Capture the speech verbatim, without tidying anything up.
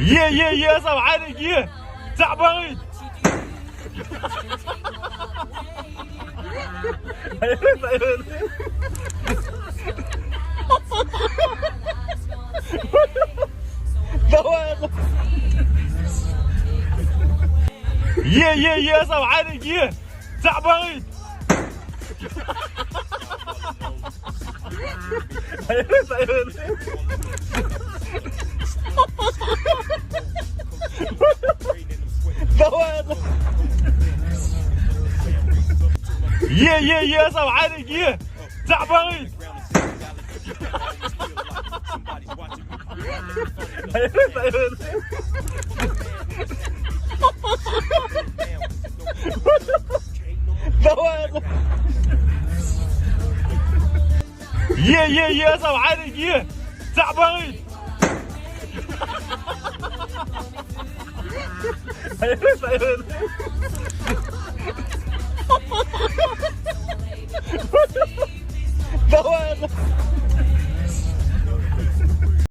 يه، يه، يه، صاحب عليك، يه. تعبانين. يه، يه، يه، صاحب عليك، يه. تعبانين. يه، يه، يه، صاحب عليك، يه. تعبانين. يه، يه، يه، صاحب عليك، يه. تعبانين.